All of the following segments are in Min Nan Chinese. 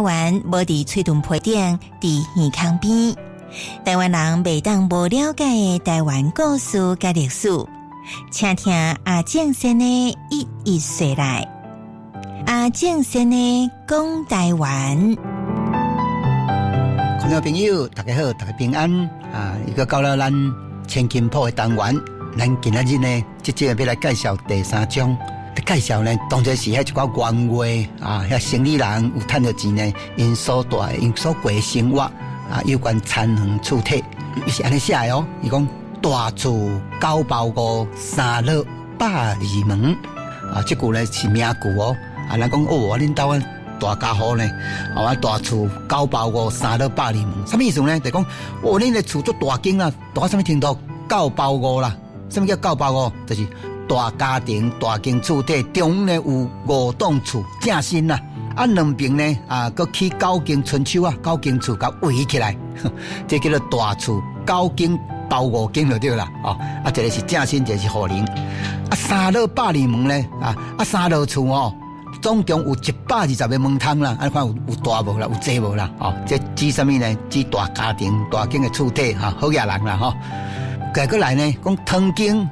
灣無佇喙唇皮頂，佇耳孔邊。台灣人袂當無了解的台灣故事佮歷史，請聽阿正先的一一說來。阿正先的講台灣。觀眾朋友，大家好，大家平安啊！又閣到了咱千金鋪的單元，咱今仔日呢，這集欲來介紹第三章。介紹呢，當然是彼一寡原話啊，遐生理人有趁著錢呢，𪜶所帶、𪜶所過的生活啊，有關田園厝宅，伊是按呢寫的哦。伊講大厝九包五，三落百二門啊，這句呢是名句哦。啊，咱講哦，恁兜大家戶呢，啊，大厝九包五，三落百二門，啥物意思呢？就講哦，恁的厝足大間啦，大到啥物程度？九包五啦，啥物叫九包五？就是大家庭、大間厝體中呢有五棟厝正新啦，啊兩爿呢啊，閣起九間春秋啊，九間厝共圍起來，這叫做大厝九間包五間就對啦，哦，啊一个是正新，一个是雨林，啊三落百二門呢，啊三落厝哦，總共有120個門窗啦，啊看有有大無啦，有濟無啦，哦，這指啥物呢？指大家庭、大間的厝體哈，好額人啦吼。再過來呢，講湯間。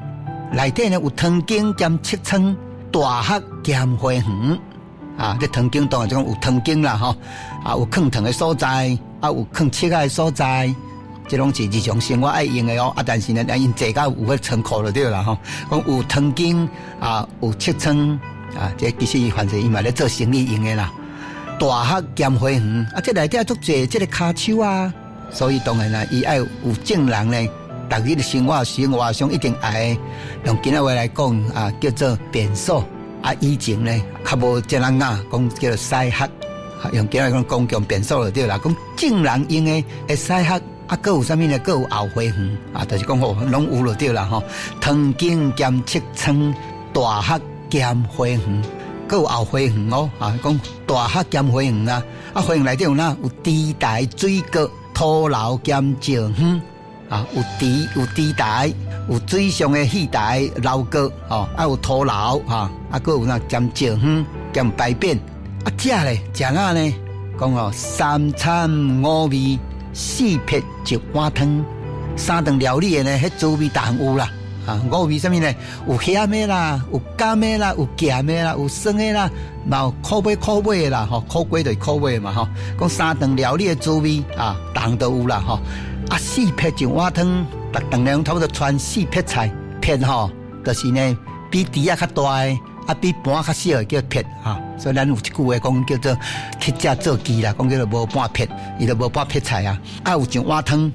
內底呢有湯間兼櫛窗，大學兼花園啊！這湯間當然就講有湯間啦，吼啊有囥湯的所在，啊有囥櫛仔的所在，這攏是日常生活愛用的哦。啊，但是呢，𪜶坐甲有彼倉庫就對啦，吼。講有湯間啊，有櫛窗啊，這其實反正伊嘛咧做生意用的啦。大學兼花園啊，這內底足濟這个跤手啊，所以當然啦，伊愛有種人呢。逐日的生活生活上一定愛用今仔話來講啊，叫做便所啊。以前呢，較無這樣雅，講叫做屎殼，用今仔講公共便所就對啦。講眾人用的的屎殼啊，閣有啥物呢？閣有後花園啊，就是講吼，攏有就對啦吼。湯間兼櫛窗，大學兼花園，閣有後花園哦啊，講大學兼花園啊，啊花園內底有哪？有池台水閣土樓兼石園。啊，有池有池台，有水上的戲台樓閣，吼，啊有土樓，哈，啊，閣有那兼石園兼排便，啊，食咧食哪呢？講哦，三餐五味，四撇一碗湯，三頓料理的呢，彼滋味逐項有啦。啊，五味啥物呢？有鹹的啦，有甘的啦，有鹹的啦，有酸的啦，嘛有苦尾苦尾的啦，吼，苦瓜就是苦尾嘛，吼。講三頓料理的滋味啊，逐項都有啦，吼。啊，四撇一碗湯，逐頓咧差不多汆四撇菜，撇吼，就是呢比豬仔較大的，啊比盤較小的叫撇哈。所以咱有一句話講叫做乞食做雞啦，講叫做無半撇，伊就無半撇菜啊。啊，有一碗湯，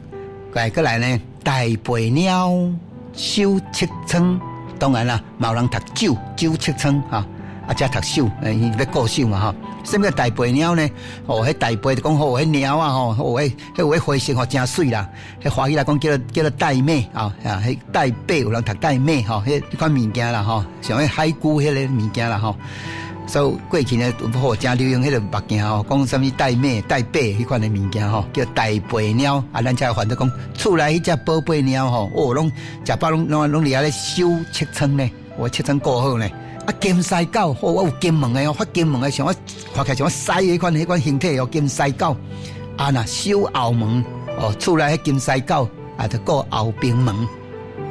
過來呢，大背貓守櫛窗，當然啦，嘛有人讀酒酒櫛窗哈。啊，遮讀守，伊欲顧守嘛吼。啥物叫大背貓呢？哦，彼大背就講好，彼貓仔吼，哦，彼彼有彼花色吼，誠媠啦。彼華語來講叫做叫做玳瑁啊，啊，彼玳瑁有人讀玳瑁吼，彼彼款物件啦吼，像彼海龜彼个物件啦吼。所以過去呢，好誠流行彼个目鏡吼，講啥物玳瑁、玳瑁彼款的物件吼，叫大背貓。啊，咱才翻做講厝內彼隻寶貝貓吼，哦，攏食飽攏攏攏佇遐咧守櫛窗呢，我櫛窗顧好呢。啊，金獅狗，哦，我有金毛的哦，發金毛的，像我看起來像我獅彼款彼款形體哦，金獅狗。啊，若守後門，哦，厝內彼金獅狗啊，就顧後邊門。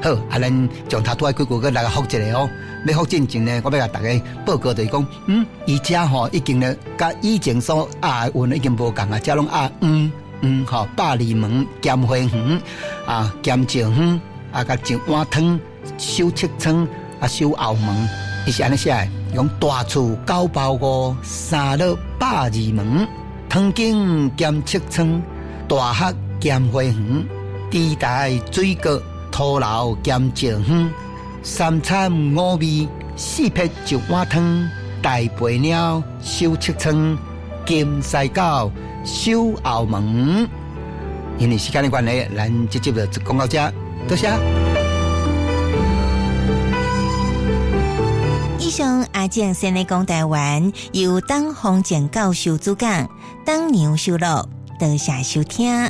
好，啊，咱從頭拄仔幾句閣來復一下哦。欲復進前呢，我欲共大家報告就是講，嗯，伊遮吼已經呢，佮以前所押的韻已經無仝啊，遮攏押嗯嗯吼，百二門兼花園啊，兼石園啊，佮一碗湯守櫛窗啊，守後門。伊是按呢寫的，講大厝九包五，三落百二門，湯間兼櫛窗，大學兼花園，池台水閣土樓兼石園，三餐五味，四撇一碗湯，大背貓守櫛窗，金獅狗守後門。因為時間的關係，咱這集就講到這，多謝。以上阿正先的講台灣，由董宏正教授主講，董娘收錄，多謝收聽。